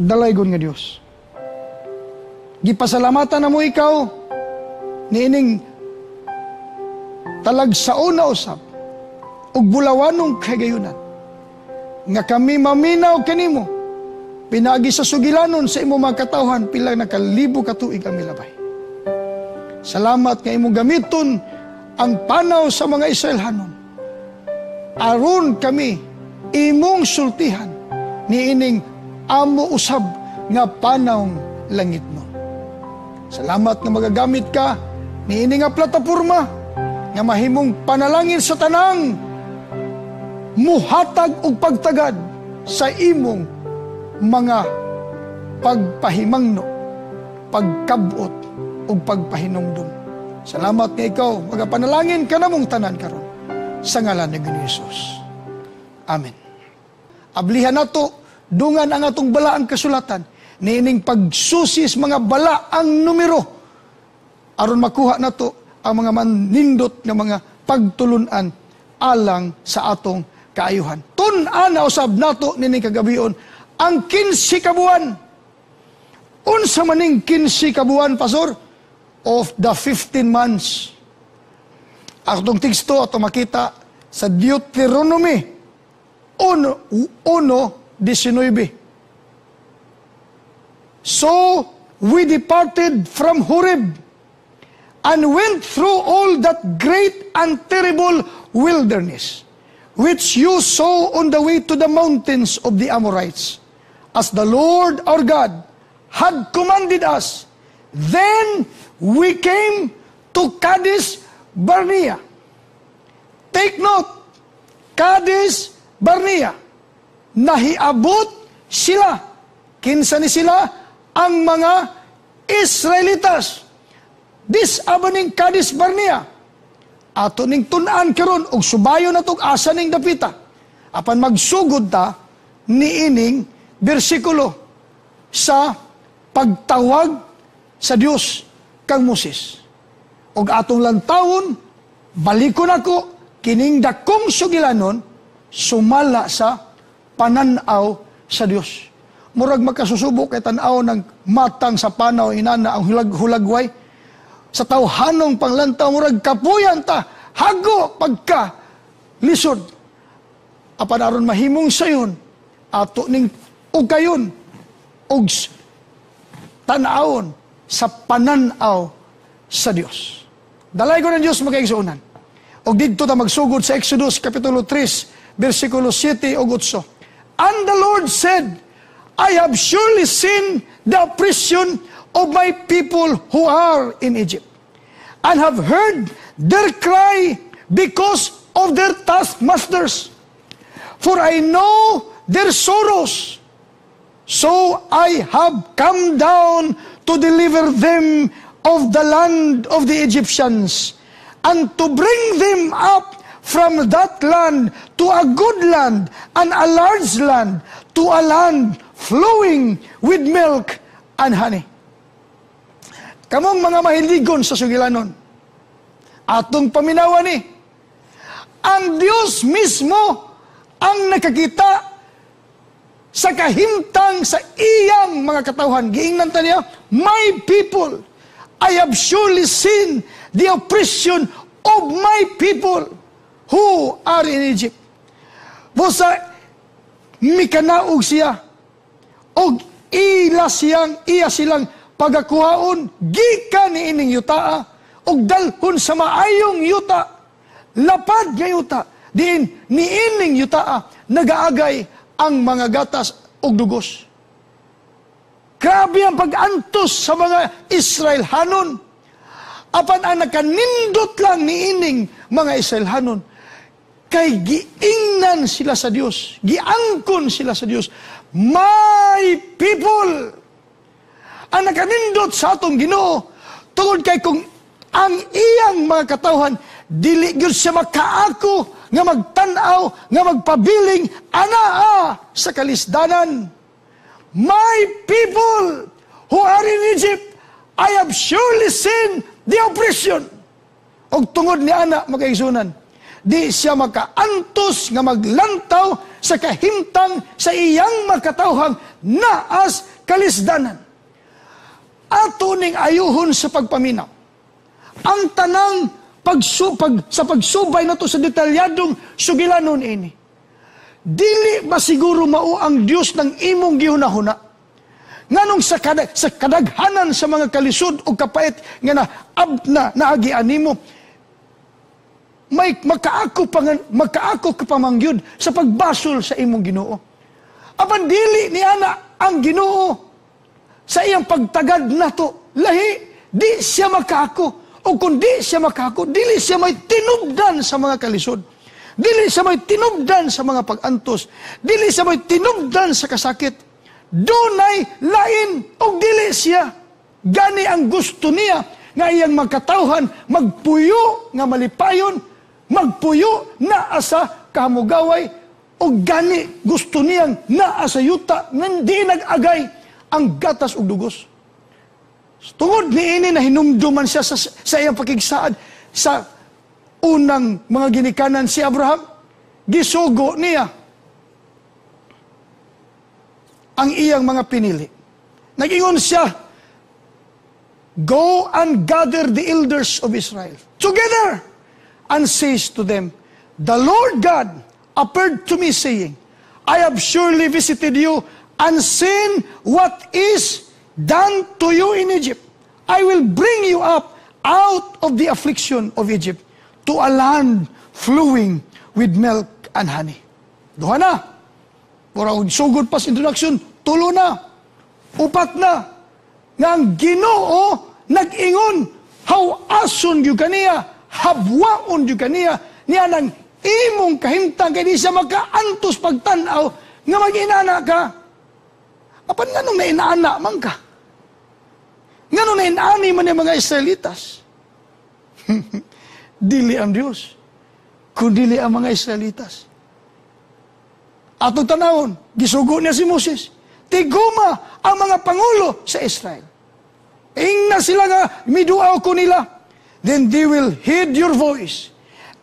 Dalaygon nga Dios, gipasalamatan namo ikaw niining talagsaon na usab ug bulawanong kahigayunan nga kami maminaw kanimo pinaagi sa sugilanon sa imong mga katawhan pila na kalibo ka tuig ang milabay. Salamat nga imong gamiton ang panaw sa mga Israelhanon aron kami imong sultihan niining amo usab nga panawng langit no. Salamat nga magagamit ka niini nga plataporma nga mahimong panalangin sa tanang muhatag og pagtagad sa imong mga pagpahimangno, pagkabot ug pagpahinumdum. Salamat nga ikaw magapanalangin kanamong tanan karon sa ngalan ni Hesus. Amen. Ablihan nato dungan ang atong balaang kasulatan niining pagsusis mga balaang numero aron makuha nato ang mga manindot nga mga pagtulunan alang sa atong kaayuhan. Tun-an na usab nato nining kagabion ang 15 ka buwan. Unsa maning 15 ka buwan, pastor? Of the 15 months. Atong teksto ato makita sa Deuteronomy 1:19. So we departed from Horeb and went through all that great and terrible wilderness, which you saw on the way to the mountains of the Amorites, as the Lord our God had commanded us. Then we came to Kadesh Barnea. Take note, Kadesh Barnea. Nahiabot sila. Kinsa ni sila? Ang mga Israelitas. This abaning Kadesh Barnea. Ato ning tun-an karon og subayon natong asa ning dapita. Apan magsugod ta niining bersikulo sa pagtawag sa Dios kang Moses. Og atong lantawon, balikon ako kining dakong sugilanon sumala sa pananaw sa Dios. Murag makasusubo kay tan-aw ng matang sa panaw inana ang hulag-hulagway. Sa tawhanong panglantaw murag kapuyan ta, hago pagka lisod. Apan aron mahimong sayon, ato ning ugayon og tan-awon sa pananaw sa Dios. Dalaygon ang Dios, mga kaigsuonan. Og didto ta magsugod sa Exodus kapitulo 3 bersikulo 7 ug 8. And the Lord said, "I have surely seen the oppression of my people who are in Egypt, and have heard their cry because of their taskmasters. For I know their sorrows. So I have come down to deliver them of the land of the Egyptians, and to bring them up from that land to a good land and a large land, to a land flowing with milk and honey." Kamong mga mahiligon sa sugilanon, atong paminawan ni, ang Diyos mismo ang nakakita sa kahimtang sa iyang mga katawhan. Giingnan ta niya, "My people, I have surely seen the oppression of my people who are in Egypt." Busa, mikanaog siya, og ila siyang, iya silang pagakuhaon, gikan ni ining yutaa, og dalhon sa maayong yuta, lapad nga yuta, diin niining yutaa, nagaagay ang mga gatas ug dugos. Grabe ang pag-antos sa mga Israelhanon. Apan ang nakanindot lang niining mga Israelhanon, kay giingnan sila sa Dios, giangkon sila sa Dios. "My people." Ang nakanindot sa atong Ginoo, tungod kay kung ang iyang mga katawhan, dili gyud siya makaako nga magtan-aw, nga magpabiling anaa sa kalisdanan. "My people who are in Egypt, I have surely seen the oppression." Og tungod ni ana, mga kaigsuonan, Di siya makaantos nga maglantaw sa kahimtang sa iyang makatawhang naas kalisdanan. Ato ning ayuhon sa pagpaminaw. Ang tanang sa pagsubay nato sa detalyadong sugilanon ini. Dili ba siguro mao ang Dios ng imong gihunahuna? Nganong sa kadaghanan sa mga kalisod o kapait nga na, ab, na naagian nimo, may makaako ka pa man gyud sa pagbasol sa imong Ginoo. Apan dili ni ana ang Ginoo sa iyang pagtagad nato. Lahi, di siya makaako. O kung di siya makaako, dili siya may tinubdan sa mga kalisod. Dili siya may tinubdan sa mga pag-antos. Dili siya may tinubdan sa kasakit. Dunay lain og dili siya. Gani ang gusto niya nga iyang makatawhan magpuyo nga malipayon, magpuyo naa sa kahamugaway, o gani gusto niyang naa sa yuta nga di nag-agay ang gatas ug dugos. Tungod niini, nahinumduman siya sa iyang pakigsaad sa unang mga ginikanan, si Abraham. Gisugo niya ang iyang mga pinili. Nag-ingon siya, "Go and gather the elders of Israel together and says to them, 'The Lord God appeared to me, saying, I have surely visited you and seen what is done to you in Egypt. I will bring you up out of the affliction of Egypt to a land flowing with milk and honey.'" Duha na. Mura og sugod pas introduction, tulo na. Upat na. Nga ang Ginoo nag-ingon, hawason gyud kaniya, habwaon gyud kaniya, niya nang imong kahimtang kay di siya makaantos pagtan-aw nga mag-inana ka. Apan nganong nainaana man ka? Nganong nainaani man yung mga Israelitas? Dili ang Diyos, kundili ang mga Israelitas. Atong tanawon, gisugo niya si Moses. Tiguma ang mga pangulo sa Israel. Ingna sila nga, miduaw ko nila. "Then they will heed your voice,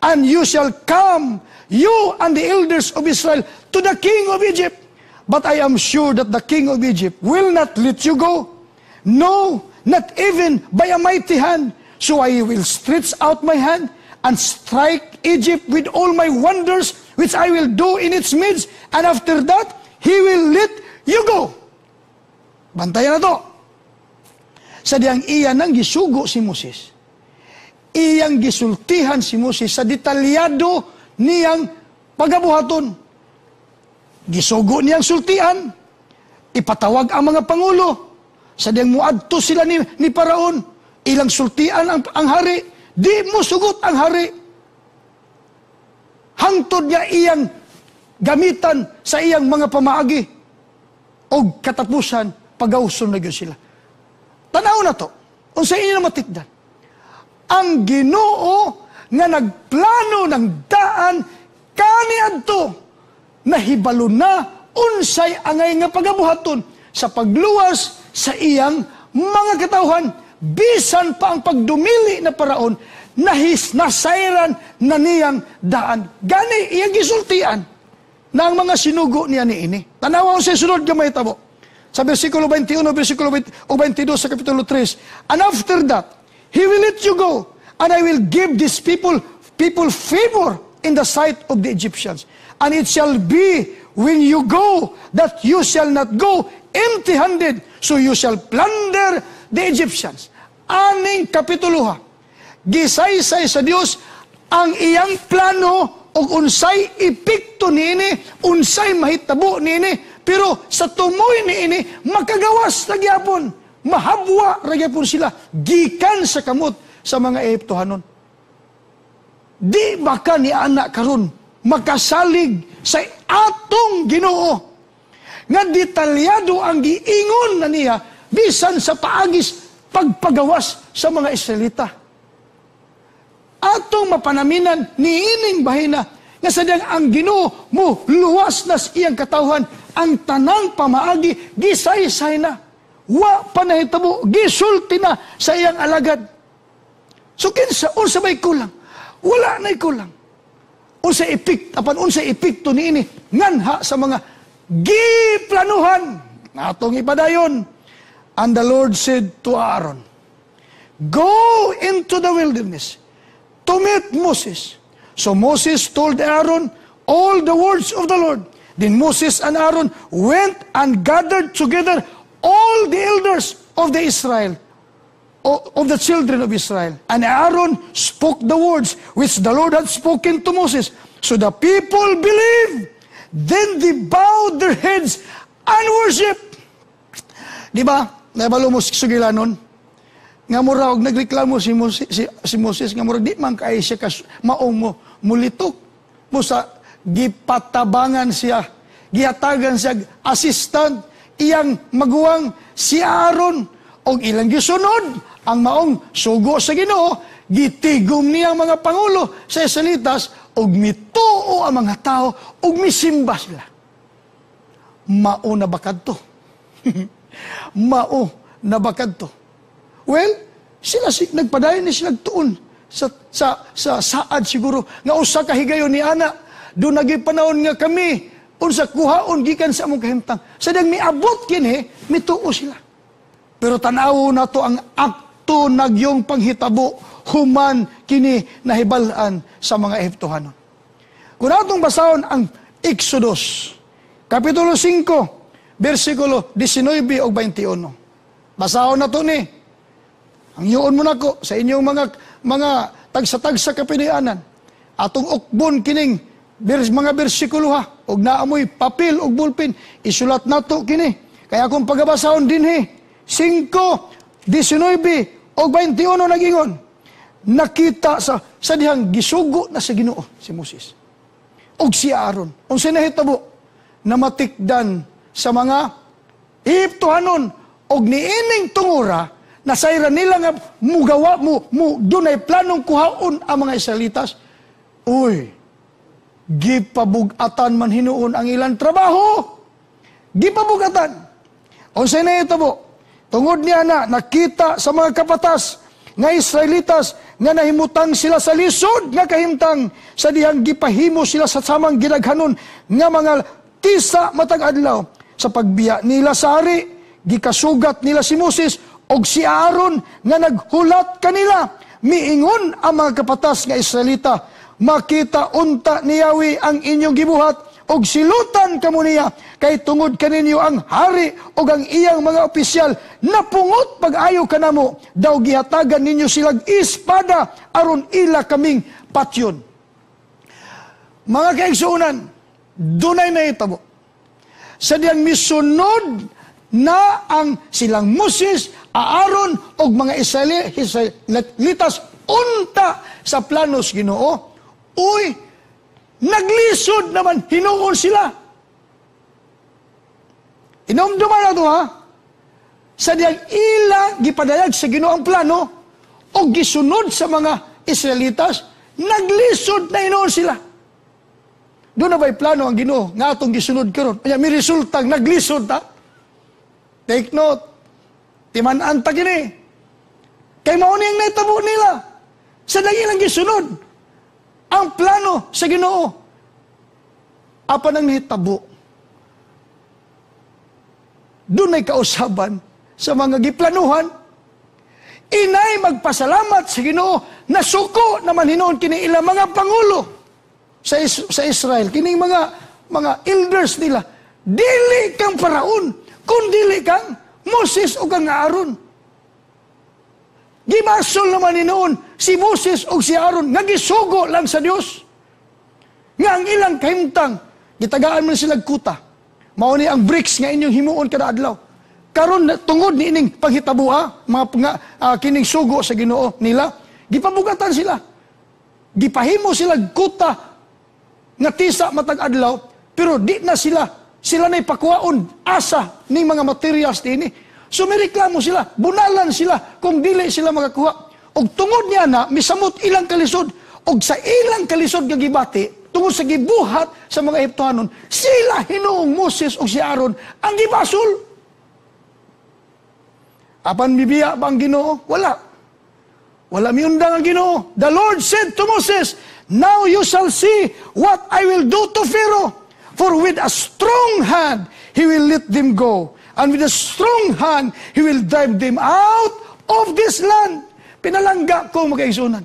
and you shall come, you and the elders of Israel, to the king of Egypt. But I am sure that the king of Egypt will not let you go. No, not even by a mighty hand. So I will stretch out my hand and strike Egypt with all my wonders, which I will do in its midst. And after that, he will let you go." Bantayan na to. Sa diyang iya nang gisugo si Moses, iyang gisultihan si Moses sa detalyado niyang pagabuhaton. Gisugo niyang sultian, ipatawag ang mga pangulo. Sa diyang muadto sila ni Paraon, ilang sultian ang hari, di mo sugot ang hari. Hangtod niya iyang gamitan sa iyang mga pamaagi. O katapusan, pagawson na gyud sila. Tanaw na to. Unsa inyo na matikdan? Ang Ginoo nga nagplano ng daan kaniadto, nahibalo na unsay angay nga pagabuhaton sa pagluwas sa iyang mga katawhan, bisan pa ang pagdumili na Paraon, nahis nasayran na niyang daan. Gani iyang gisultian na ang mga sinugo niya niini. Tanawa sa sunod nga mahitabo. Sa versikulo 21, versikulo 20, o 22 sa kapitulo 3. "And after that, he will let you go, and I will give these people favor in the sight of the Egyptians. And it shall be when you go that you shall not go empty-handed, so you shall plunder the Egyptians." Aning kapituluha, gisaysay sa Dios ang iyang plano og unsay epekto niini, unsay mahitabo niini, pero sa tumoy niini makagawas na gyapon, mahabwa ra gyapon sila gikan sa kamot sa mga Ehiptohanon. Di ba ka ni anak karon makasalig sa atong Ginoo nga detalyado ang giingon na niya bisan sa paagis pagpagawas sa mga Israelita? Atong mapanaminan niining bahina nga sa diyang ang Ginoo mo luwas na sa iyang katawhan, ang tanang pamaagi gisaysay na. Wa pa nahitabo, gisulti na sa iyang alagad. So kinsa, unsa may kulang? Wala na'y kulang. Unsa epek apan unsa epekto niini nganha sa mga giplanuhan? Atong ipadayon. And the Lord said to Aaron, "Go into the wilderness to meet Moses." So Moses told Aaron all the words of the Lord. Then Moses and Aaron went and gathered together all the elders of the Israel, of the children of Israel. And Aaron spoke the words which the Lord had spoken to Moses. So the people believed. Then they bowed their heads and worshiped. Di ba? Nabalo mo sugilanon nga mura og nagreklamo si Moses nga murag di man kay siya kas, maong mo mulitok mo sa gipatabangan siya, gihatagan siya assistant, iyang maguwang si Aaron, og ilang gisunod ang maong sugo sa Ginoo. Gitigom niya ang mga pangulo sa Israelitas og mituo ang mga tao og misimba sila. Mao na ba kadto? Mao na ba kadto? Well, sila si, nagpadayon ni sila tuon sa saad siguro nga usa ka higayon ni ana do nagi panahon nga kami unsa kuhaon gikan sa among kahimtang. Sa dang miabot kini, mituo sila. Pero tan-awo nato ang akto nagyong panghitabo human kini nahibal-an sa mga Ehiptohanon. Kung atong basahon ang Exodus kapitulo 5 bersikulo 19 ug 21. Basahon nato ni. Hangyoon mo nako sa inyong mga tagsa-tagsa kapinoyanan. Atong ukbon kining mga bersikulo ha. Og naamoy papel og ballpen, isulat nato kini. Kaya akong pagabasahon dinhi, 5, 19 og 21 nagingon. Nakita sa dihang gisugo na sa Ginoo si Moses og si Aaron. Unsa nahitabo? Namatikdan sa mga Ehiptohanon og niining tungura nasayra nila nga mugawa mo mo dunay planong kuhaon ang mga Israelitas. Uy, gipabugatan man hinuon ang ilang trabaho. Gipabugatan. Unsay nahitabo? Tungod niya na nakita sa mga kapatas nga Israelitas nga nahimutang sila sa lisod nga kahimtang sa dihang gipahimo sila sa samang gidaghanon nga mga tisa matag adlaw. Sa pagbiya nila sa hari, gikasugat nila si Moses og si Aaron nga naghulat kanila. Miingon ang mga kapatas nga Israelita, "Makita unta ni Yahweh ang inyong gibuhat og silutan kamo niya, kay tungod kaninyo ang hari og ang iyang mga opisyal napungot pag-ayo kanamo. Daw gihatagan ninyo silag espada aron ila kaming patyon." Mga kaigsuonan, dunay nahitabo. Sa diyang misunod na ang silang Moses, Aaron og mga Israelitas unta sa planos Ginoo, uy, naglisod naman hinuon sila. Inomduman na to ha. Sa diyang ila gipadayag sa Ginoo ang plano o gisunod sa mga Israelitas, naglisod na hinuon sila. Doon na ba'y plano ang Ginoo nga atong gisunod karon? Kaya may resultang naglisod ta. Take note. Timan-an ta kini. Kay mao ni ang nahitabo nila. Sa dang ilang gisunod ang plano sa Ginoo. Apan ang nahitabo, doon ay kausaban sa mga giplanuhan. Inay magpasalamat sa Ginoo, nasuko naman hinuon kini ilang mga pangulo sa Israel, kining mga elders nila. Dili kang Paraon, kung dili kang Moses o kang Aaron. Gibasol naman hinuon si Moses o si Aaron nga gisugo lang sa Dios. Nga ang ilang kahimtang, gitagaan man sila kuta. Mao ni ang bricks nga inyong himuon kada adlaw. Karon tungod ni ining panghitaboa, mga nga, kining sugo sa Ginoo nila, gipabugatan sila. Gipahimo sila kuta nga tisa matag adlaw, pero di na sila na'y pakuwaon asa ning mga materials dinhi. So may reklamo sila, bunalan sila kung dili sila makakuha. Og tungod niya na, misamot ilang kalisod. Og sa ilang kalisod nga gibati, tungod sa gibuhat sa mga Ehiptohanon, sila hinuong Moses og si Aaron ang gibasol. Apan mibiya ba ang Ginoo? Wala. Wala miundang ang Ginoo. The Lord said to Moses, "Now you shall see what I will do to Pharaoh. For with a strong hand he will let them go, and with a strong hand he will drive them out of this land." Pinalangga ko, mga kaigsuonan.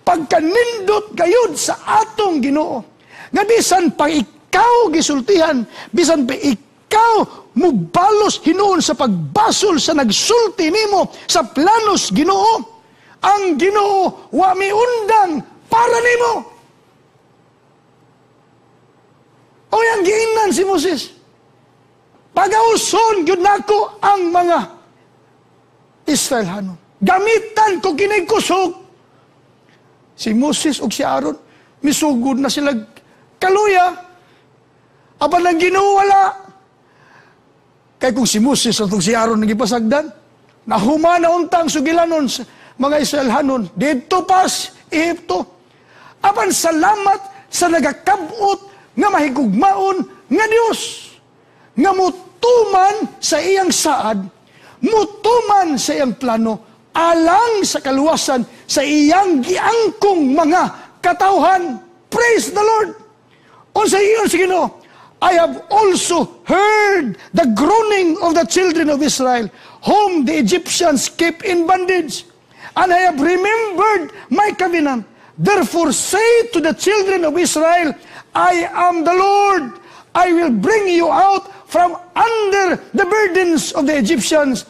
Pagkanindot gayud sa atong Ginoo, nga bisan pa ikaw gisultihan, bisan pa ikaw mubalos hinuon sa pagbasol sa nagsulti nimo sa planos Ginoo, ang Ginoo wa miundang para nimo. O ang giingnan si Moses, "Pagauson gyud nako ang mga Israelhanon. Gamitan ko kinig kusog." Si Moses ug si Aaron misugod na sila kaluya. Apan ang Ginoo wala. Kay kung si Moses at si Aaron nagipasagdan, nahuma na untang sugilanon sa mga Israelhanon didto pas Ehipto. Apan salamat sa nagakabot nga mahigugmaon nga Dios nga mutuman sa iyang saad, mutuman sa iyang plano alang sa kaluwasan sa iyang giangkong mga katawhan. Praise the Lord! Unsa ingon sa Ginoo? "I have also heard the groaning of the children of Israel, whom the Egyptians keep in bondage. And I have remembered my covenant. Therefore say to the children of Israel, I am the Lord. I will bring you out from under the burdens of the Egyptians.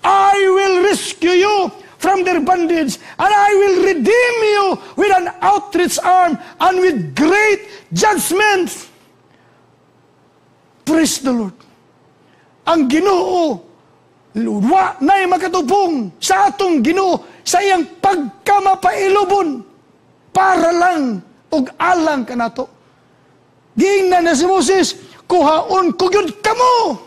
I will rescue you from their bondage, and I will redeem you with an outstretched arm and with great judgment." Praise the Lord. Ang Ginoo, wa na'y makatupong sa atong Ginoo sa iyang pagkamapailubon para lang og alang kanato. Giingnan na si Moses, "Kuhaon ko gyud kamo.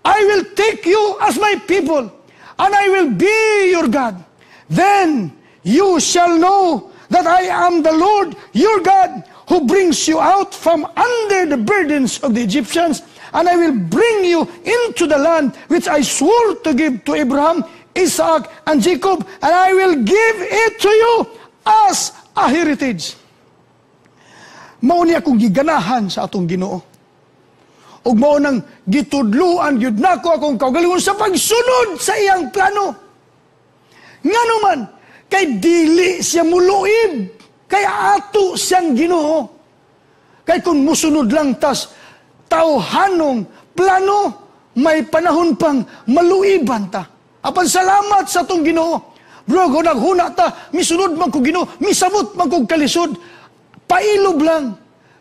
I will take you as my people, and I will be your God. Then you shall know that I am the Lord your God, who brings you out from under the burdens of the Egyptians, and I will bring you into the land which I swore to give to Abraham, Isaac, and Jacob, and I will give it to you as a heritage." Mao ni akong giganahan sa atong Ginoo. Ug mao nang gitudluan gyud nako akong kaugalingon sa pagsunod sa iyang plano. Ngano man, kay dili siya muluib, kay ato siyang Ginoo. Kay kung musunod lang tas tawhanong plano, may panahon pang maluiban ta. Apan salamat sa atong Ginoo. Bro, naghuna ta, misunod man ko Ginoo, misabot man kog kalisod. Pailob lang.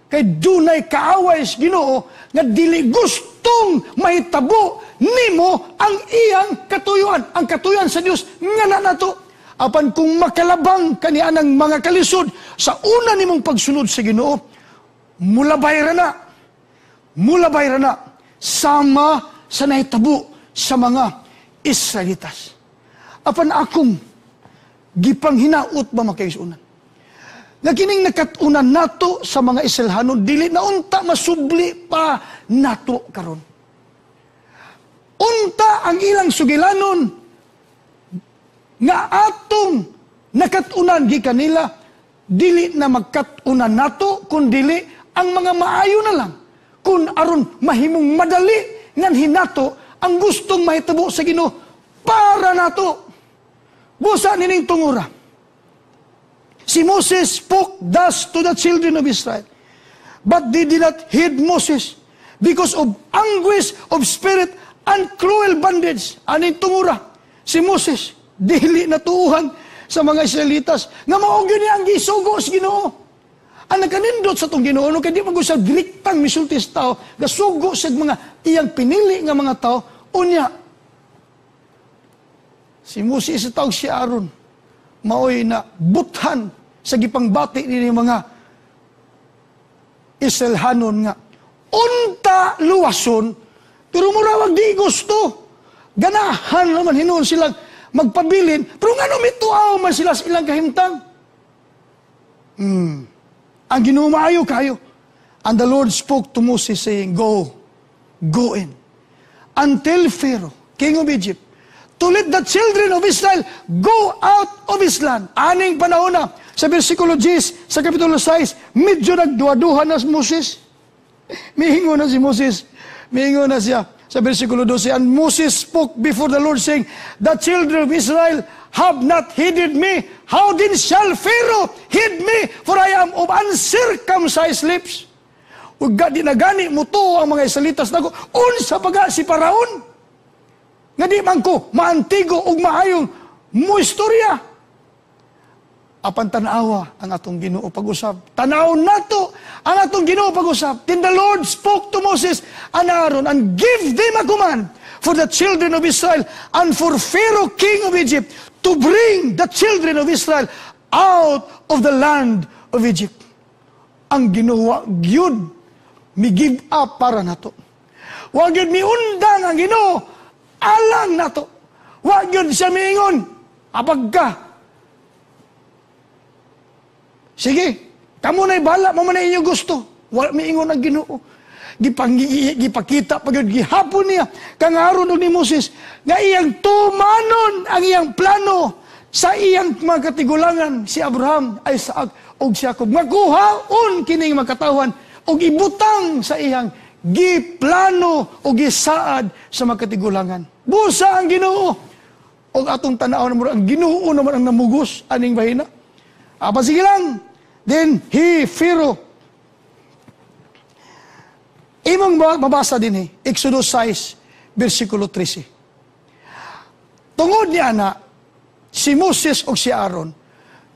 Kay dunay kaaway sa Ginoo nga dili gustong mahitabo nimo ang iyang katuyuan. Ang katuyuan sa Dios nga na nato. Apan kung makalabang kani anang mga kalisod sa una nimong pagsunod sa Ginoo, mulabay ra na. Mulabay ra na sama sa nahitabo sa mga Israelitas. Apan akong gipanghinaot ba, mga kaigsuonan, nga kining nakat-unan nato sa mga Israelhanon, dili na unta masubli pa nato karon. Unta ang ilang sugilanon nga atong nakat-unan gikan nila, dili na magkat-unan nato, kun dili ang mga maayo na lang kun aron mahimong madali ngan hinato ang gustong mahitabo sa Ginoo para nato. Busa nining tungura. Si Moses spoke thus to the children of Israel, but they did not heed Moses because of anguish of spirit and cruel bondage. Aning tungura, si Moses dili natuuhan sa mga Israelitas nga mao gyud ang gisugo sa Ginoo. Ang nagkanindot sa atong Ginoo no, kay di man gud siya direktang misulti sa tao, gasugo sa mga iyang pinili nga mga tao. Unya si Moses sa tawag si Aaron maoy na buthan sa gipangbati ni mga Israelhanon nga unta luwason, pero murawag di gusto. Ganahan naman hinuon silang magpabilin, pero ngano mituaw man sila sa ilang kahimtang? Ang Ginoo maayo kayo. And the Lord spoke to Moses, saying, "Go, go in and tell Pharaoh, king of Egypt, to let the children of Israel go out of his land." Aning panahon na, Sa versikulo 10, sa kapitulo 6, medyo nagduha-duha na si Moses. Miingon na si Moses. Miingon na siya. Sa versikulo 12, "And Moses spoke before the Lord, saying, 'The children of Israel have not heeded me. How then shall Pharaoh heed me? For I am of uncircumcised lips.'" Ug di na gani motuo ang mga Israelitas nako. Unsa pa ga si Paraon? Nga di man ko maantigo og maayong moistorya. Apan tanawa ang atong Ginoo pag-usab. Tanaw nato ang atong Ginoo pag-usab. "Then the Lord spoke to Moses and Aaron and give them a command for the children of Israel and for Pharaoh king of Egypt to bring the children of Israel out of the land of Egypt." Ang Ginoo gyud mi give up para nato. Wa gyud miundang ang Ginoo alang nato. Wa gyud siya miingon, "Apag ka. Sige, kamo na'y bahala, mao man na inyong gusto." Wala miingon ang Ginoo. Gipakita pa gyud gihapon niya kang Aaron ug ni Moses nga iyang tumanon ang iyang plano sa iyang mga katigulangan, si Abraham, Isaac ug si Jacob. Nga kuhaon kining mga katawhan ug ibutang sa iyang giplano o gisaad sa mga katigulangan. Busa ang Ginoo. Og atong tanaw naman ang Ginoo naman ang namugos aning bahina. Apa, sige lang. Then he, Pharaoh, imong mabasa din eh, Exodus 6, versikulo 13. Tungod ni ana, si Moses o si Aaron,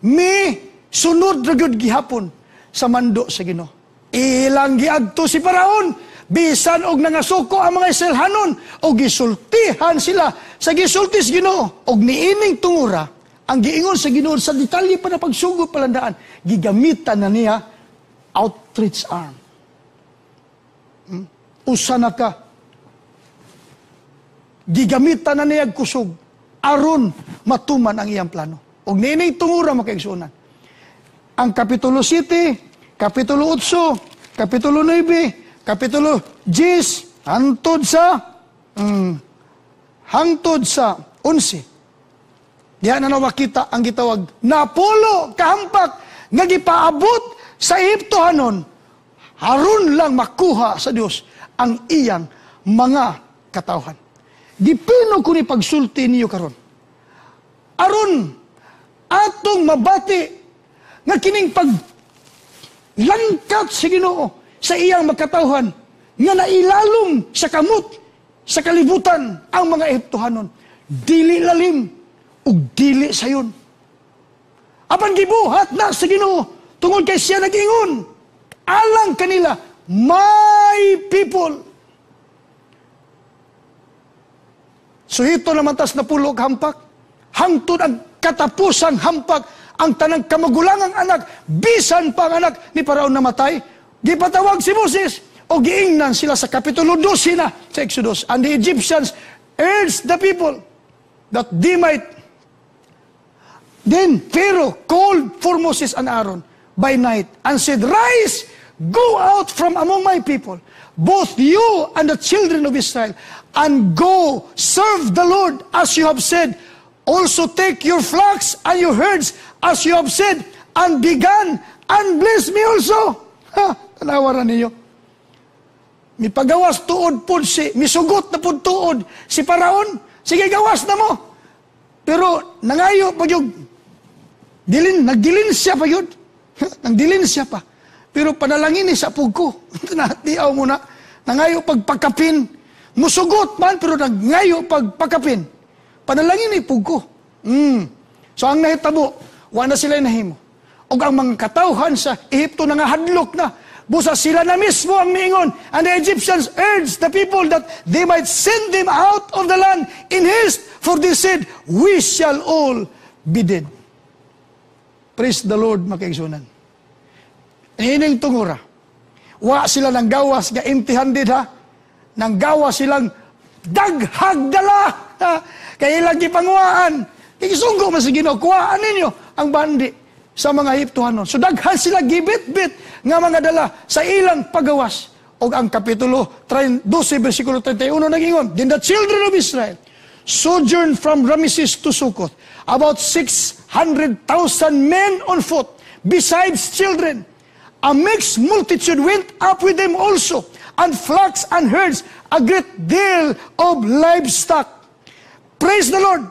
mi sunod ra gyud gihapon sa mando sa Ginoo. Ilang giadto si Paraon, bisan og nangasuko ang mga Israelhanon, og gisultihan sila sa gisulti sa Ginoo, og niining tungura, ang giingon sa Ginoo sa detalye pa na pagsugod palandaan, gigamitan na niya outstretched arm. Usa na ka. Gigamitan na niya kusog aron matuman ang iyang plano. Og niining tungura, mga kaigsuonan. Ang kapitulo 7, kapitulo 8, kapitulo 9, kapitulo 10, hangtod sa 11. Diha na makita ang gitawag 10 kahampak nga gipaabot sa Ehiptohanon aron lang makuha sa Dios ang iyang mga katawhan. Gipino ko ni pagsulti niyo karon. Aron atong mabati nga kining pag langkat sa Ginoo sa iyang makatawhan nga nailalom sa kamot sa kalibutan ang mga Ehiptohanon, dili lalim ug dili sayon. Apan gibuhat na sa Ginoo tungod kay siya nag-ingon alang kanila, "My people." Suhito naman tas 10 hampak hangtod ang katapusang hampak, ang tanang kamagulangang anak, bisan pa ang anak ni Paraon namatay. Gipatawag si Moses o giingnan sila sa kapitulo 12 na sa Exodus. "And the Egyptians urged the people that they might. Then Pharaoh called for Moses and Aaron by night and said, 'Rise, go out from among my people, both you and the children of Israel, and go serve the Lord as you have said. Also take your flocks and your herds as you have said, and be gone, and bless me also.'" Ha, tanawaran ninyo. Mipagawas tuod pud si, misugot na pud tuod si Paraon. "Sige, gawas na mo." Pero nangayo pa yung, dilin, nagdilin siya pa yun. Nagdilin siya pa. "Pero panalangin ni sa pugko." Natiaw mo na. Nangayo pagpakapin. Musugot man, pero nagngayo pagpakapin. "Panalangin ni pugko." So ang nahitabo, wala na sila nahimo. Og ang mga katawhan sa Ehipto nangahadlok na. Busa sila na mismo ang miingon. "And the Egyptians urged the people that they might send them out of the land in haste, for they said, 'We shall all be dead.'" Praise the Lord, mga kaigsuonan. Ining tungura. Wa sila nang gawas nga empty-handed ha. Nang gawas silang daghag dala. Ha? Kay ilang gipanguhaan. Kay gisunggo man sa Ginoo, "Kuhaan ninyo ang bandi sa mga Ehiptohanon." So daghan sila gibit-bit nga mga dala sa ilang pagawas. Og ang kapitulo 12 versikulo 31 nagingon, "Then the children of Israel Sojourned from Rameses to Succoth, about 600,000 men on foot, besides children. A mixed multitude went up with them also, and flocks and herds, a great deal of livestock. Praise the Lord!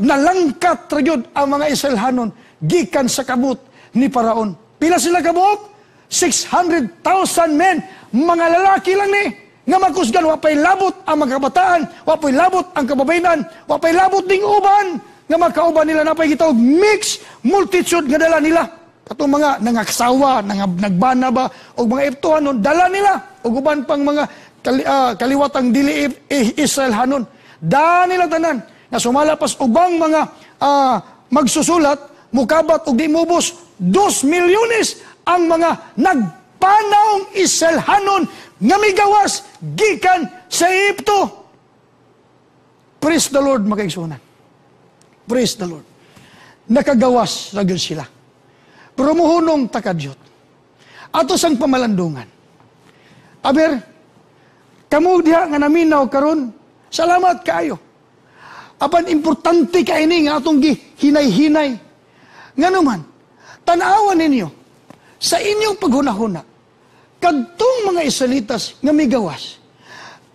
Nalangkat ra gyud ang mga Israelhanon gikan sa kamot ni Paraon. Pila sila kabuok? 600,000 men, mga lalaki lang ni nga makusgan. Wa pay labot ang mga kabataan, wa pay labot ang kababayenan, wa pay labot ning uban nga makauban nila. Napay gitawag mixed multitude nga dala nila. Katong mga nangaksawa, nagbana ba, o mga Egyptohanon, dala nila, o uban pang mga kaliwatang dili Israelhanon. Dala nila tanan, nga sumala pas ubang mga magsusulat, mukabat og di mubos 2 milyones ang mga nagpanawng Israelhanon nga migawas gikan sa Ehipto. Praise the Lord, mga kaigsuonan. Praise the Lord. Nakagawas ra gyud sila. Pero muhunong ta kadyot. Ato sang pamalandungan. Aber, kamo diha nga naminaw karon, salamat kaayo. Apan importante kay ini nga atong gihinay-hinay. Ngano man, tan-awan ninyo sa inyong paghunahuna, kadtong mga Israelitas nga migawas,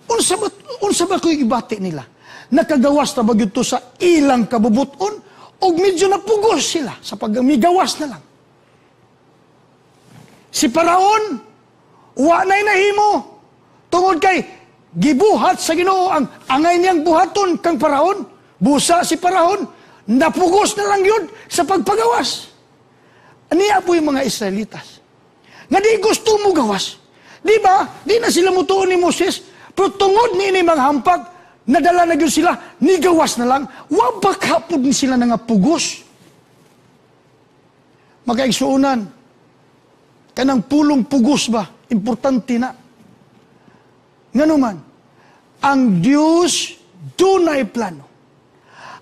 unsa ba ko'y gibati nila? Nakagawas na ba gyud to sa ilang kabubuton o medyo napugos sila sa pagmigawas na lang? Si Paraon, wa na'y nahimo. Tungod kay gibuhat sa Ginoo ang angay niyang buhaton kang Paraon. Busa si Paraon, napugos na lang yun sa pagpagawas. Aniya po yung mga Israelitas nga di gusto mo gawas. Di ba? Di na sila mutuon ni Moses. Pero tungod ni ini mga hampak, nadala na gyud sila, nigawas na lang, wa ba kapod ni sila nga pugos? Makaigsuunan, kanang pulong pugos ba, importante na. Nganuman, ang Diyos dunay plano.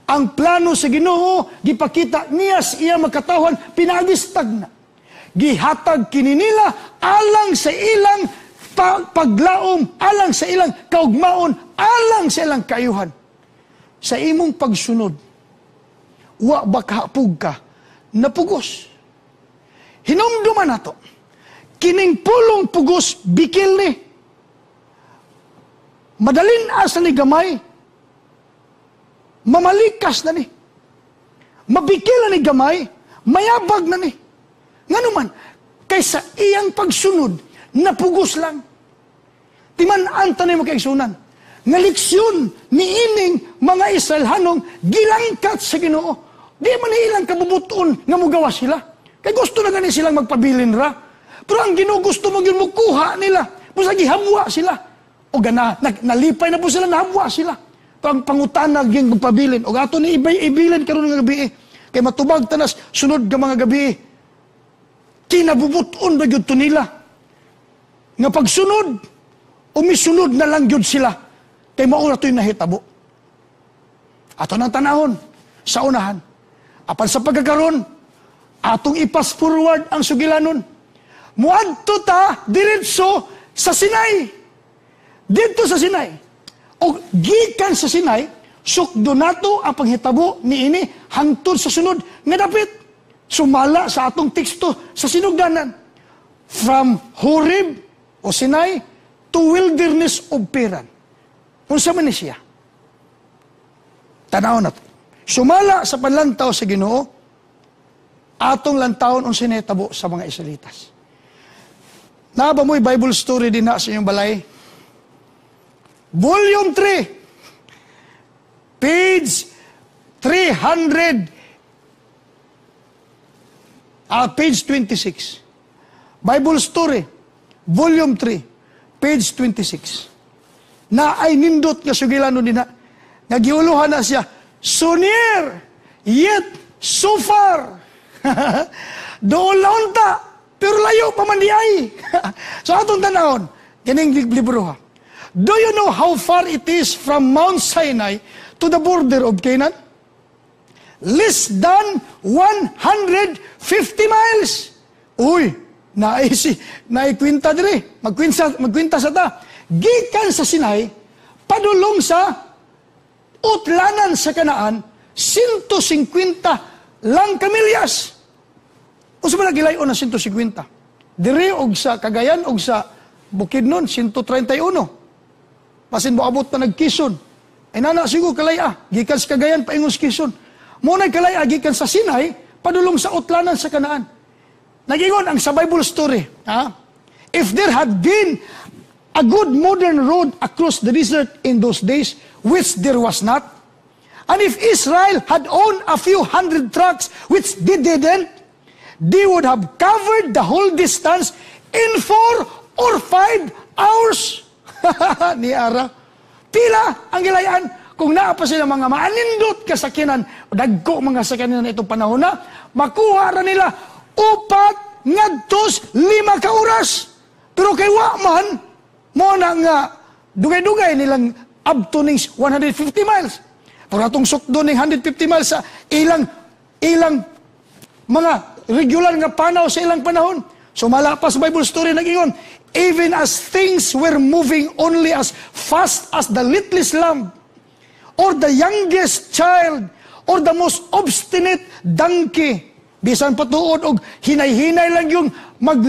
Ang plano sa Ginoo gipakita niya sa iya makatawhan pinaagi sa tagna. Gihatag kini nila alang sa ilang paglaom, alang sa ilang kaugmaon, alang sa ilang kaayuhan. Sa imong pagsunod, wa ba kahapog ka napugos? Hinumduman nato, kining pulong pugos, bikil ni. Madalin asa ni gamay, mamalikas na ni. Mabikil na ni gamay, mayabag na ni. Nganuman, kay sa iyang pagsunod, napugos lang. Timan-an ta ni, mga kaigsuonan nga leksyon ni ining mga Israelhanong gilangkat sa Ginoo. Di man ni ilang kabubuton nga mugawas sila. Kay gusto na gani silang magpabilin ra. Pero ang Ginoo gusto mo yun mukuha nila. Busa gihabwa sila. O gana, nalipay na po sila, nahabwa sila. Pero ang pangutana gyud magpabilin. O ato ni ibay ibilin karon nga gabi. Kay matubag tanas sunod nga mga gabi. Kinabubuton ba gyud to nila nga pagsunod, umisunod na lang gyud sila? Kay mao ra to'y nahitabo. Ato nang tanahon sa unahan. Apan sa pagkakaron, atong ipas forward ang sugilanon. Muadto ta diretso sa Sinai. Dito sa Sinai. O gikan sa Sinai, sukdo nato ang panghitabo niini hangtod sa sunod nga dapit. Sumala sa atong teksto sa sinugdanan. From Horeb o Sinai to wilderness of Paran. Unsa man ni siya? Tanaw na to. Sumala sa panlantaw sa Ginoo, atong lantawon unsa nahitabo sa mga Israelitas. Naa ba mo'y Bible story din na sa inyong balay? Volume 3, page 300, page 26. Bible story, volume 3, page 26. Na ay nindot nga sugilanon din na. Nga giuluhan na siya, "So near, yet so far." Dool na unta, pero layo pa man di ay. So atong tanawon, kining libro ha. Do you know how far it is from Mount Sinai to the border of Canaan? Less than 150 miles. Uy, naay si naikwinta dire. Magkwinta, magkwinta sa ta. Gikan sa Sinai, padulong sa Utlanan sa Kanaan, 150 lang kamilyas. Unsa man gilayon na 150? Diri og sa Cagayan og sa Bukidnon, 131. Basin moabot pa nag Quezon. Ay nana siguro kalaya, gikan sa Cagayan paingon sa Quezon. Mo na kalaya gikan sa Sinai padulong sa utlanan sa Kanaan. Nagingon ang sa Bible Story, ha? If there had been a good modern road across the desert in those days, which there was not, and if Israel had owned a few hundred trucks, which they didn't, they would have covered the whole distance in 4 or 5 hours. Ni ara. Pila ang gilayan kung naa pa sila mga maanindot kasakyanan, dagko mga sakyanan itong panahon na, makuha ra nila 4 ngadtos 5 ka oras. Pero kay wa man, mo na nga dugay-dugay nilang up to ning 150 miles. Pero atong sukdo ning 150 miles sa ilang ilang mga regular nga panaw sa ilang panahon. So malapas Bible Story nag-ingon, even as things were moving only as fast as the littlest lamb, or the youngest child, or the most obstinate donkey. Bisan patuod og hinay-hinay lang yung mag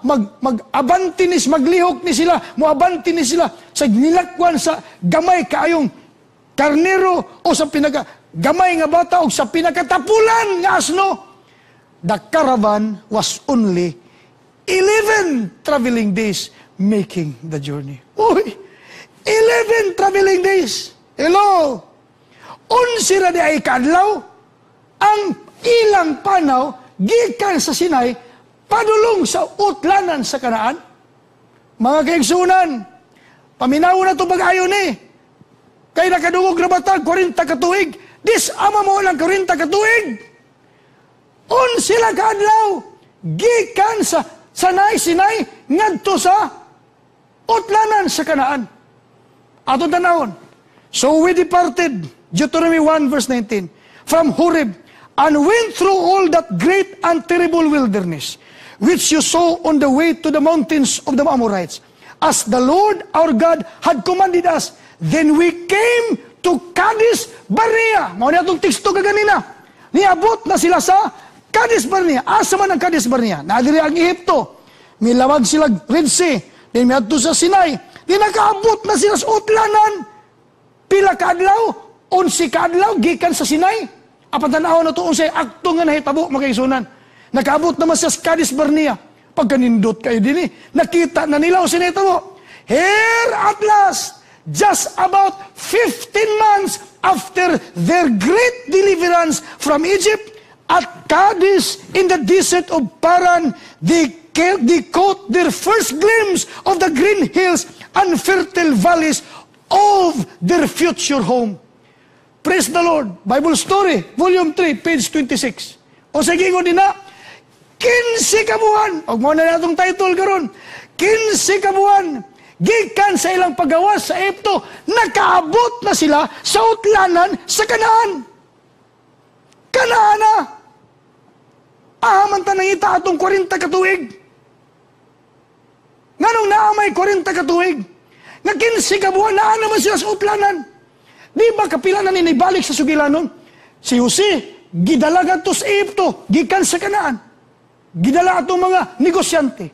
mag mag-abante ni maglihok ni sila, moabante ni sila sa nilakwan sa gamay kaayong karnero o sa pinaka gamay nga bata o sa pinakatapulan nga asno. The caravan was only 11 traveling days making the journey. Uy, 11 traveling days. Hello? 11 ra di ay kaadlaw ang ilang panaw gikan sa Sinai padulong sa utlanan sa Kanaan. Mga kaigsunan, paminaw na ito pag-ayon ni. Kay nakadungog na batag, 40 katuig. Dis ama mo lang 40 katuig. 11 lang kaadlaw gikan sa Sinai ngadto sa utlanan sa Kanaan. Aton tanawon. So we departed, Deuteronomy 1 verse 19, from Horeb and went through all that great and terrible wilderness, which you saw on the way to the mountains of the Amorites, as the Lord our God had commanded us. Then we came to Kadesh Barnea. Mao ni atong teksto kaganina. Niabot na sila sa Kadesh Barnea. Asa man ang Kadesh Barnea? Naa diri ang Ehipto. Milawag sila Red Sea. Then miadto sa Sinai. Di nakaabot na sila sa utlanan. Pila kaadlaw? 11 kaadlaw gikan sa Sinai. Apan tanaw na to unsay akto nga nahitabo, mga kaigsunan. Nakaabot naman sa Kadesh Barnea. Pagkanindot kayo dinhi, nakita na nila unsay nahitabo. Here at last, just about 15 months after their great deliverance from Egypt, at Kadesh in the desert of Paran, they caught their first glimpse of the green hills and fertile valleys of their future home. Praise the Lord. Bible Story, Volume 3, page 26. O sige ko din na, 15 ka buwan. Og mo na natong title karon. 15 ka buwan. Gikan sa ilang paggawas sa Ehipto, nakaabot na sila sa utlanan sa Kanaan. Kanaan na. Ahaman ta nangita atong 40 katuig. Nganong naa may 40 katuig? Nga 15 ka buwan, naa naman sila sa utlanan. Di ba kapila na nibalik sa sugilanon? Si Jose, gidala ngadto sa Ehipto, gikan sa Kanaan. Gidala atong mga negosyante.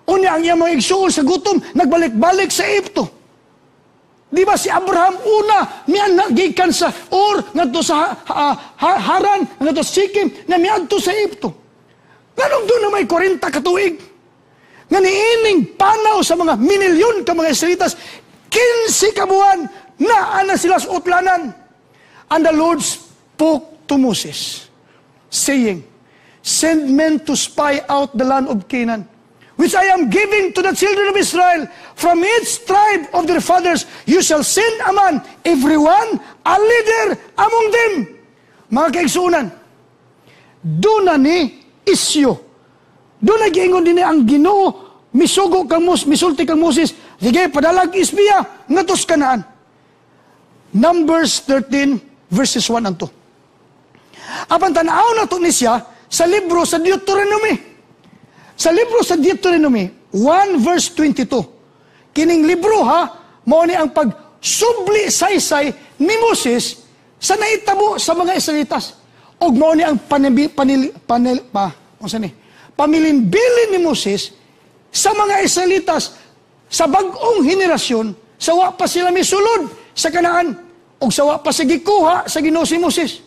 Unya ang iyang mga igsuon sa gutom, nagbalik-balik sa Ehipto. Di ba si Abraham una, miana gikan sa Ur, ngadto sa Haran, ngadto sa Sikim, na miadto sa Ehipto. Nganong doon na may 40 katuig? Nga niining panaw sa mga minilyon ka mga Israelitas, 15 ka buwan, naa na sila sa utlanan. And the Lord spoke to Moses, saying, "Send men to spy out the land of Canaan, which I am giving to the children of Israel. From each tribe of their fathers, you shall send a man, everyone a leader among them." Mga kaigsunan, doon na ni isyo. Doon na giingon din ang Ginoo, misugo kang Moses, misulti kang Moses, sige, padalag ispiya, ngadto sa Kanaan. Numbers 13, verses 1 and 2. Apan tanaw na to ni siya sa libro sa Deuteronomy. Sa libro sa Deuteronomy, 1 verse 22. Kining libro ha, mao ni ang pagsubli saysay ni Moses sa naitabo sa mga Israelitas. Og mao ni ang panabi, panil, panil, pa, unsa ni? Pamilinbilin ni Moses sa mga Israelitas sa bag-ong henerasyon sa wa pa sila misulod sa Kanaan ug sa wa pa sa gikuha sa Ginoo si Moses.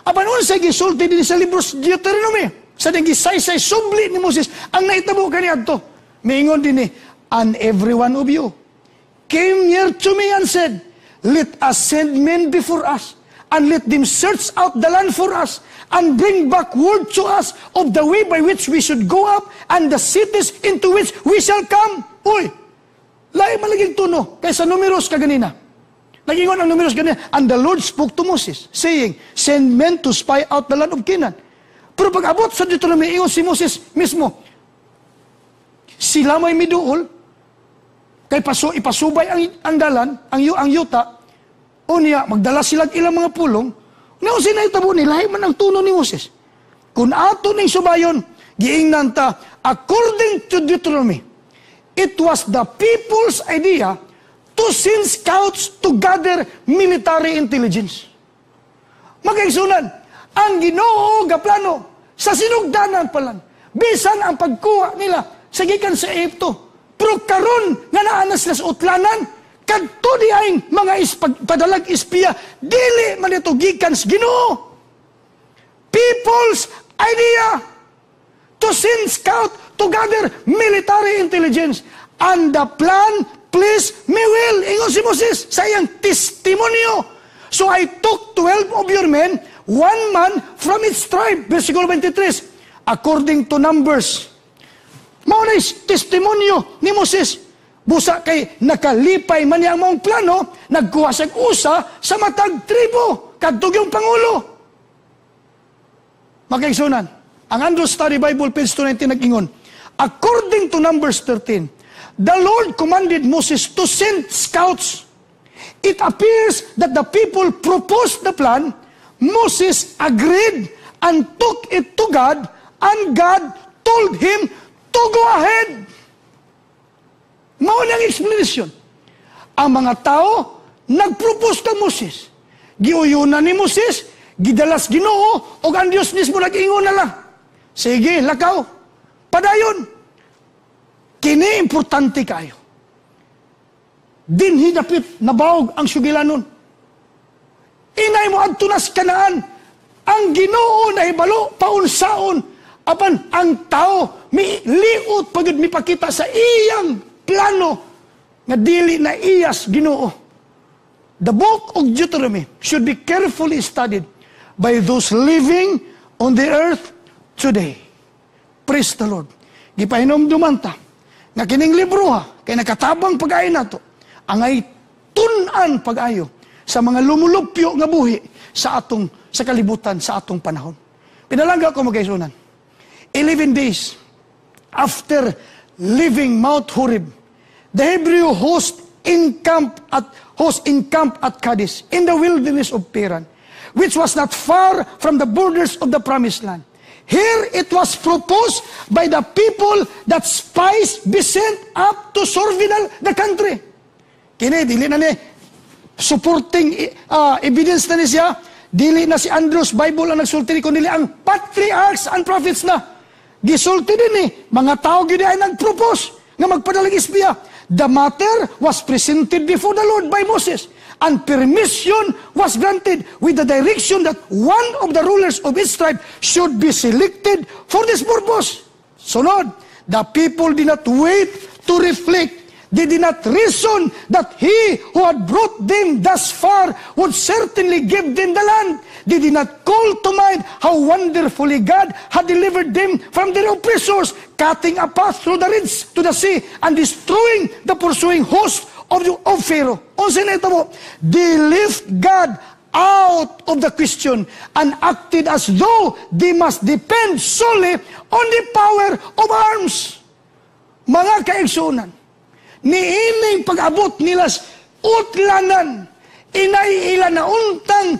Apan unsa gisulti dinhi sa libro sa Deuteronomy sa gisaysay subli ni Moses ang naitabo kaniadto? Miingon dinhi, "And every one of you came near to me and said, 'Let us send men before us, and let them search out the land for us, and bring back word to us of the way by which we should go up, and the cities into which we shall come.'" Uy, lahi man laging tono kaysa Numeros kaganina. Nagingon ang Numeros ganina, "And the Lord spoke to Moses, saying, 'Send men to spy out the land of Canaan.'" Pero pag abot sa Deuteronomy, ingon si Moses mismo, sila may miduol, kay paso, ipasubay ang dalan, ang yuta, unya, magdala sila ilang mga pulong, nga sinahitabo ni, lahi man ang tono ni Moses. Kung ato ning subayon, giingnan ta, according to Deuteronomy, it was the people's idea to send scouts to gather military intelligence. Magaigsunan, ang Ginoo gaplano sa sinugdanan pa lang, bisan ang pagkuha nila sa gikan sa Ehipto. Pero karon nga naa na sila sa utlanan, kadto di ay mga padalag espiya, dili man ito gikan sa Ginoo. People's idea to send scout to gather military intelligence. "And the plan pleased me well," ingon si Moses sa iyang testimonyo. "So I took 12 of your men, one man from each tribe." Versikulo 23. According to Numbers. Mao na testimonyo ni Moses. Busa kay nakalipay man niya ang maong plano, nagkuha siyang usa sa matag tribo, kadtog yung pangulo. Makaigsunan, ang Andrews Study Bible, page 219, nag-ingon, according to Numbers 13, the Lord commanded Moses to send scouts. It appears that the people proposed the plan, Moses agreed and took it to God, and God told him to go ahead. Mao nang explanation. Ang mga tao nagpropose kang Moses. Giuyunan ni Moses, gidalas Ginoo, ug ang Dios mismo nag-ingon na lang. Sige, lakaw. Padayon. Kini importante kayo. Dinhi dapit nabawog ang sugilanon. Inay mo adto nas Kanaan. Ang Ginoo nahibalo paunsaon, apan ang tao mi liot pagud mipakita sa iyang plano nga dili na iyas Ginoo. The book of Deuteronomy should be carefully studied by those living on the earth today. Praise the Lord. Gipahinomduman ta nga kining libro ha, kay nakatabang pag-ayo nato, angay tun-an pag-ayo sa mga lumulupyo nga buhi sa atong sa kalibutan sa atong panahon. Pinalangga ko, mga kaigsuonan. 11 days after leaving Mount Horeb, the Hebrew host encamped at Kadesh in the wilderness of Paran, which was not far from the borders of the promised land. Here it was proposed by the people that spies be sent up to survey the country. Kini, dili na ni supporting evidence na ni siya. Dili na si Andrews Bible ang nagsulti ni, kundi ang patriarchs and prophets na. Gisulti din ni, mga tao gyud ay nagpropose nga magpadalag espiya. The matter was presented before the Lord by Moses, and permission was granted with the direction that one of the rulers of each tribe should be selected for this purpose. Sunod, the people did not wait to reflect. They did not reason that he who had brought them thus far would certainly give them the land. They did not call to mind how wonderfully God had delivered them from their oppressors, cutting a path through the Red to the sea and destroying the pursuing host of Pharaoh. Unsa na mo? They left God out of the question and acted as though they must depend solely on the power of arms. Mga kaigsunan, niining pag-abot nila sa utlanan, inay ila na untang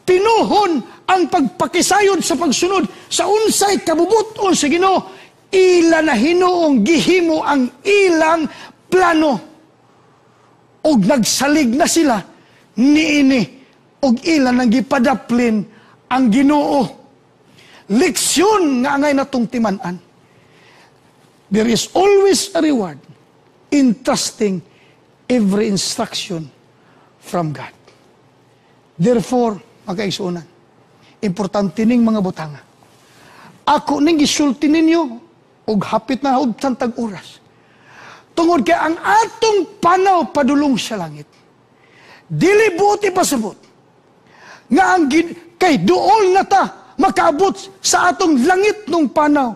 pinuhon ang pagpakisayod sa pagsunod sa unsay kabubuton sa Ginoo, ila na hinuong gihimo ang ilang plano. Og nagsalig na sila niini og ila nang gipadaplin ang Ginoo. Leksyon nga angay natong timan-an. There is always a reward in trusting every instruction from God. Therefore, makaigsuonan, importante ning mga butanga. Ako ning gisulti ninyo og hapit na hubtan tag oras. Tungod kay ang atong panaw padulong sa langit. Dili buot ipasabot nga ang kay duol na ta makaabot sa atong langit nung panaw.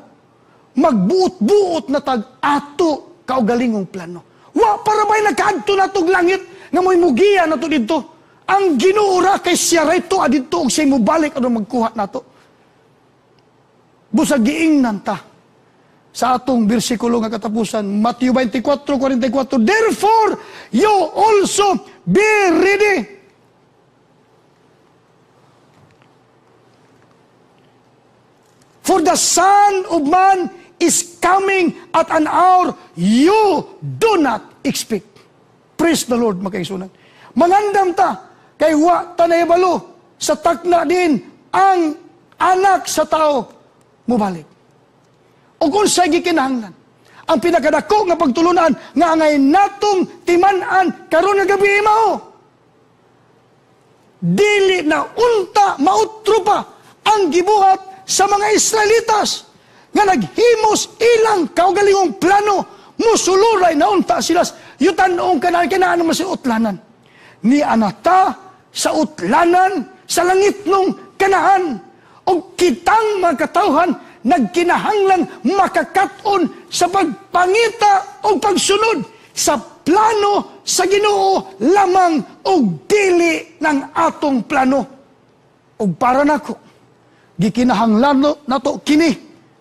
Magbuot-buot na tag ato kaugalingong plano. Wa para may nakaadto na tog langit nga mo'y mugiya na to didto. Ang Ginoo ra kay siya ra ito adito og siya mobalik aron magkuha nato. Busag giingnan ta sa atong bersikulo nga katapusan, Matthew 24:44, "Therefore, you also be ready. For the Son of Man is coming at an hour you do not expect." Praise the Lord, makaigsuonan. Mangandam ta, kay wa ta nahibalo sa takna din ang anak sa tao mubalik. O kung sa'y gikinahanglan, ang pinakadako nga pagtulunan nga angay natong timan-an karon nga gabi mao. Dili na unta mautro pa ang gibuhat sa mga Israelitas nga naghimos ilang kaugalingong plano, musuluray na unta sila yutan-ong kanaan kinaan man sa utlanan. Ni anata sa utlanan sa langit nung Kanaan, og kitang mga katawhan nagkinahanglang makakaton sa pagpangita o pagsunod sa plano sa Ginoo lamang og dili ng atong plano. Og para nako, gikinahanglan nato kini.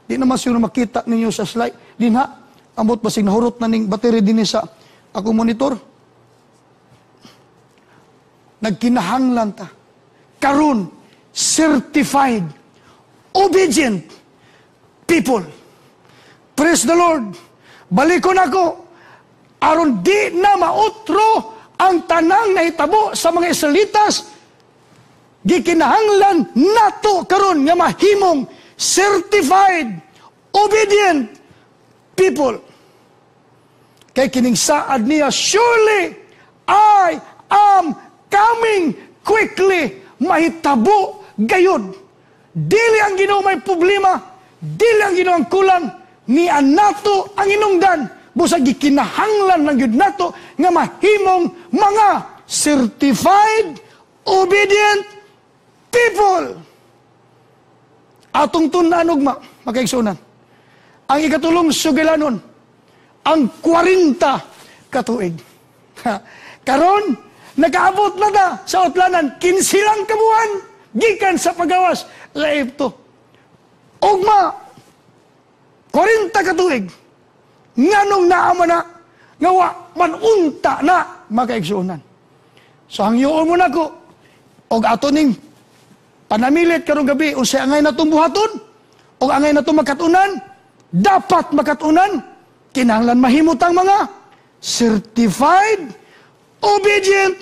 Di naman siguro makita ninyo sa slide. Di na, ambot basig nahurot na ning battery dinhi sa akong monitor. Nagkinahanglan ta karon certified obedient people. Praise the Lord. Balikon ako aron di na mautro ang tanang nahitabo sa mga Israelitas. Gikinahanglan nato karon nga mahimong certified obedient people. Kay kining saad niya, "Surely I am coming quickly." Mahitabo gayud. Dili ang Ginoo may problema, dili ang Ginoo ang kulang, ni anato ang inungdan. Busa gikinahanglan lang gyud nato nga mahimong mga certified obedient people. Atong tun-an ugma, makaigsuonan. Ang ikatulong sugilanon, ang 40 katuig. Karon, nakaabot na ta sa utlanan, 15 lang kabuan, gikan sa pagawas sa Ehipto. Ugma, 40 katuig, nganong naama na, nga wa man unta na, makaigsuonan. So hangyoon mo nako, og ato ning panamilit karong gabi, unsay angay natong buhaton, og angay natong makatunan, dapat makatunan, kinahanglan mahimutang mga certified obedient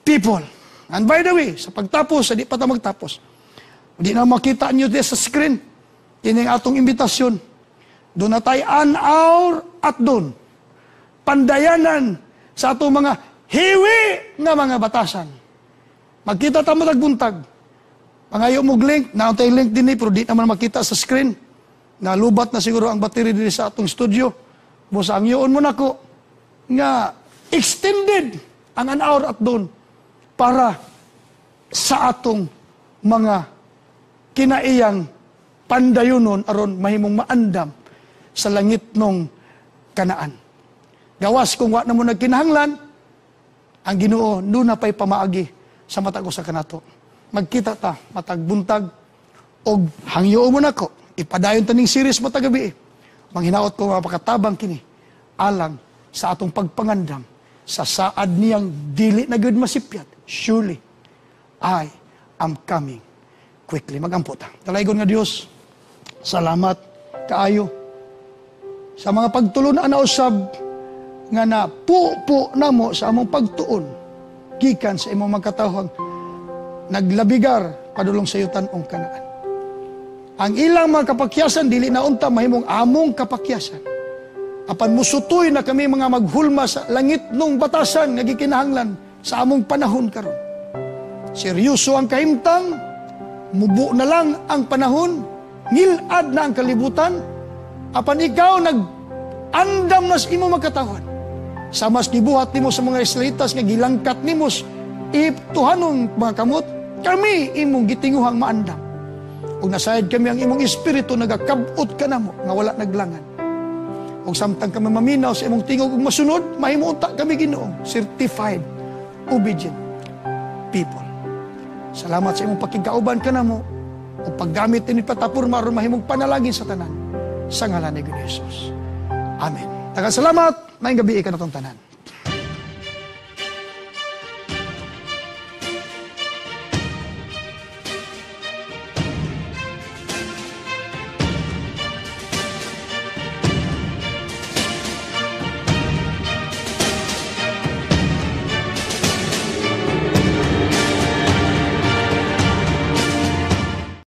people. And by the way, sa pagtapos, di pa ta magtapos, di na makita nyo sa screen, kining atong imbitasyon. Doon na tayo an hour at doon. Pandayanan sa atong mga hiwi nga mga batasan. Magkita ta matag buntag. Pangayo mo link, naon tayo link din pero di naman makita sa screen. Nalubat na siguro ang battery din sa atong studio. Busa ang yoon mo nako nga extended ang an hour at doon para sa atong mga kinaiyang pandayunon aron mahimong maandam sa langit nung Kanaan. Gawas kung wa na mo nagkinahanglan, ang Ginoo doon na pa'y pamaagi sa matag usa kanato. Magkita ta matag buntag og hangyoon mo nako, ipadayon ta ning series matag gabi. Manghinaot ko mapakatabang kini alang sa atong pagpangandam sa saad niyang dili na gyud masipyat. Surely I am coming quickly. Magampo ta. Dalaygon nga Dios, salamat kaayo sa mga pagtulon na usab nga napupo namo sa among pagtuon Gikan sa imong mga katawhang naglabigar padulong sa yutanong Kanaan. Ang ilang mga kapakyasan dili na unta mahimong among kapakyasan. Apan musutoy na kami mga maghulma sa langitnong batasan nga gikinahanglan sa among panahon karon. Seryoso ang kahimtang, mubo na lang ang panahon, ngilad na ang kalibutan, apan ikaw nag-andam na sa imong mga katawhan. Sa mas gibuhat nimo sa mga Israelitas nga gilangkat nimo Ehiptohanon mga kamot, kami imong gitinguhang maandam. Ug nasayod kami ang imong espiritu nagakabot kanamo nga wala naglangan. Ug samtang kami maminaw sa imong tingog ug masunod, mahimo unta kami, Ginoong certified obedient people. Salamat sa imong pakigkauban kanamo ug paggamit ini plataporma aron mahimong panalangin sa tanan sa ngalan ni Jesus. Amen. Daghang salamat, maayong gabii kanatong tanan.